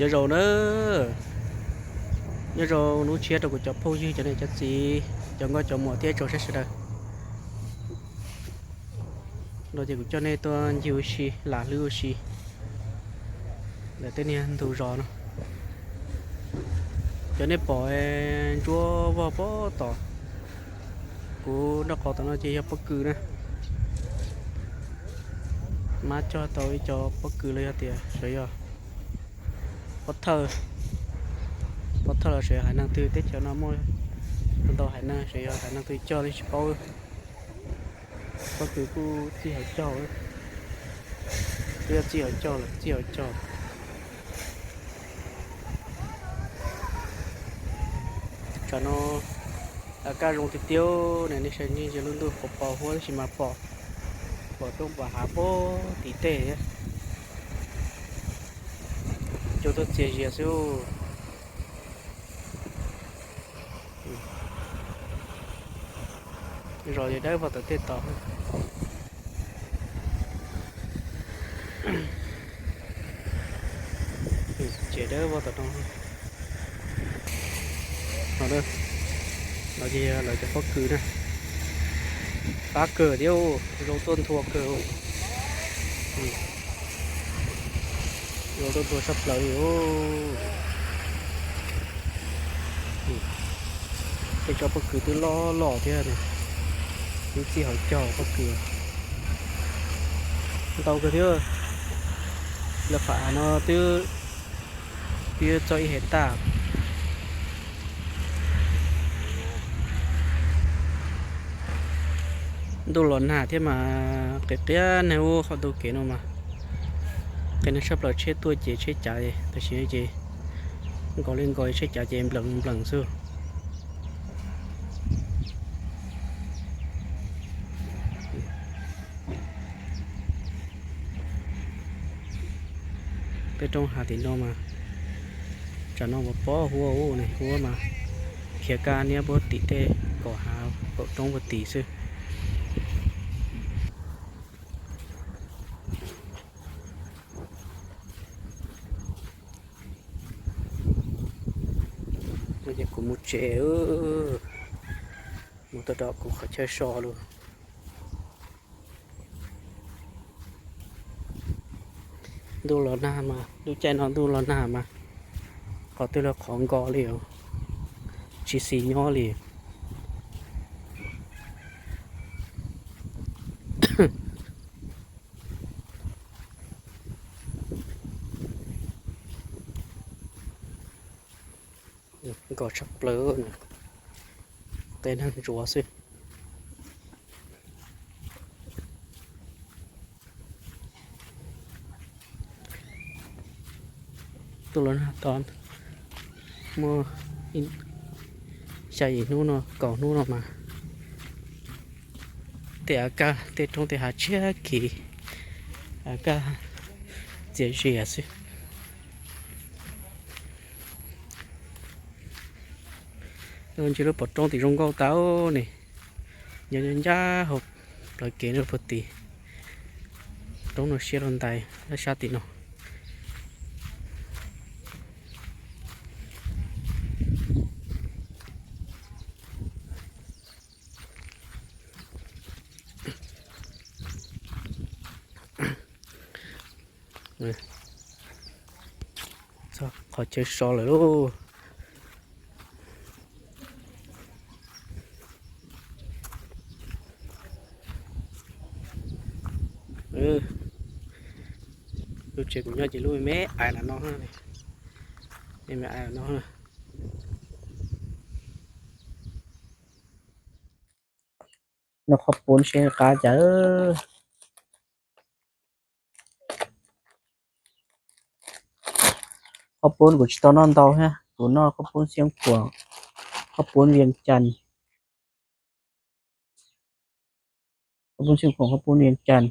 Nyob zoo na, nyob zoo hnub tshiab rau kuv cov phooj ywg, cov niam cov txiv, cov nkauj cov muam thiab tsoom saib sawv daws. No ces kuv coj nej tuaj ncig ua si, lam hlwb ua si ntawm tej niag ntug zos no. Cov nej pom ntsuab vog pob tom kuv nraub qaum tom no ces yog pob kws na. Mab cog tau ib co pob kws los yog tias sawv yog pob thawj, pob thawj los sawv yog haiv neeg twg, teb chaws no muaj ntau haiv neeg, sawv yog haiv neeg twg cog li tsis paub. Pob kws kuj txij hauv caug, twb yog txij hauv caug lawm, txij hauv caug. Tsam no kaj zoo tiag tiag ne, nej saib ntsia lub ntuj pos pos huab tab sis mas pom, pom roob pom hav puag tim tej thiab. Cua tuaj txias zias xwb. Zos ces dawb vog tom tej tod. Ces dawb vog tom no. No, no ces lawv cov pob kws na, qab kawg thiab, zoo tuaj nthua kawg. Zoo tuaj nthua tshaj plaws li. Tej tsob pob kws twb loj loj thiab, twb txij hauv caug pob kws. Ntau kawg thiab, lawv qhov av no twb, twb txog ib hais taj. Ntuj los nag thiab mas qias qias neeg ub qhov ntug kev no mas. Qias neeg tshaj plaws, tsheb tuaj ces tsheb cav, tam sim no ces nkaus li nkaus tsheb cav ces nplees nplees xwb. Tej roob hav tim no mas, tsam no mas pob huab ub ne, huab mas khiav kaj niab puag tim tej kaum hav kaum roob puag tim xwb. Ces kuv mus tsev, mus tau rau kuv qhov chaw so lawm. Ntuj los nag mas, lub caij no ntuj los nag mas, qhov twg los qhov nkos li os, tsis xis nyob li. Nkos tshaj plaws, qe nag ntsuav xwb. Tuaj los nag tod muaj xya yim hnub no, kaum hnub no mas tej av kaj, tej roob tej hav tshiab khiv, av kaj txias zias xwb. Ntsia lub pov roob tim zoo nkauj tag ne, nyob ncaj hauv plawv kev rau puag tim. Roob no siab rau ntais lab sab tim no. Txog qhov chaw so lawm lauj. Lub tsev kuv nyob ces lub me me ais no, me me ais no. Noj qhaub poob siab qab cas. Qhaub poob kuv tsis tau noj ntau thiab, kuv noj qhaub poob Xiab Khuam, qhaub poob Vias Cas, qhaub poob Xiab Khuam, qhaub poob Vias Cas,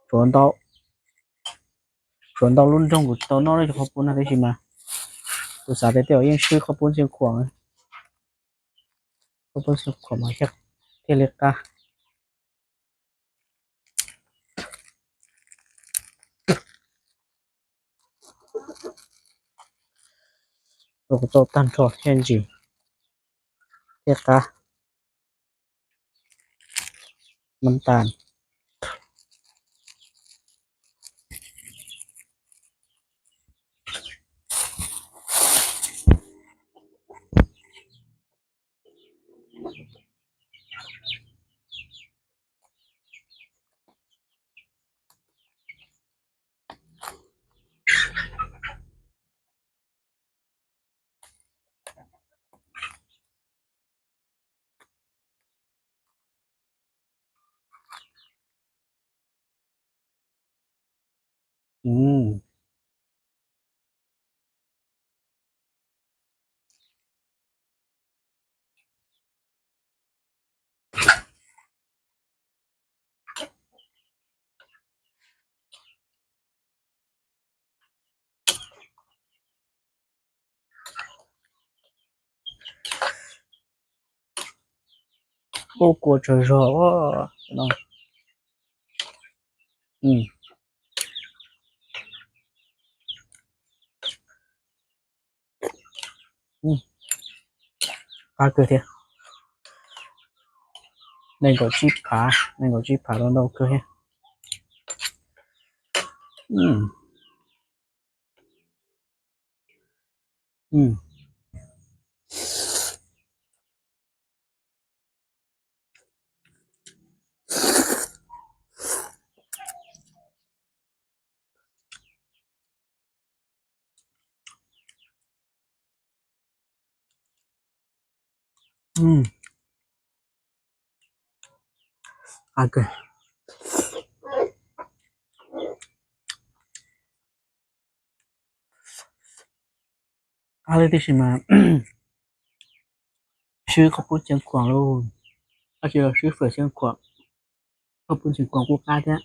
tshuav ntau, tshuav ntau lub nroog kuv tsis tau noj qhaub poob no tab sis mas kuv xav tias tej zaum yeej swb qhaub poob Xiab Khuam, qhaub poob Xiab Khuam mas thiaj li qab. Rau kom tau tag nrho thiaj ntsim thiab qab. Mab tas. Ua kua tsawg zog no. Qab kawg thiab. Nees nkaum tsib phav, nees nkaum tsib phav los ntau kawg thiab. Qab li tib si mas swb qhov pub ceev khuam lauj, tab sis los swb fawm ceev khuam, qhov pub ceev khuam kuj qab thiab.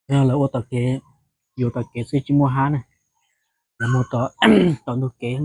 Yog lawv ua tom kev, yuav tom kev xwb tsis muaj hab na, lawv mus tom ntug kev.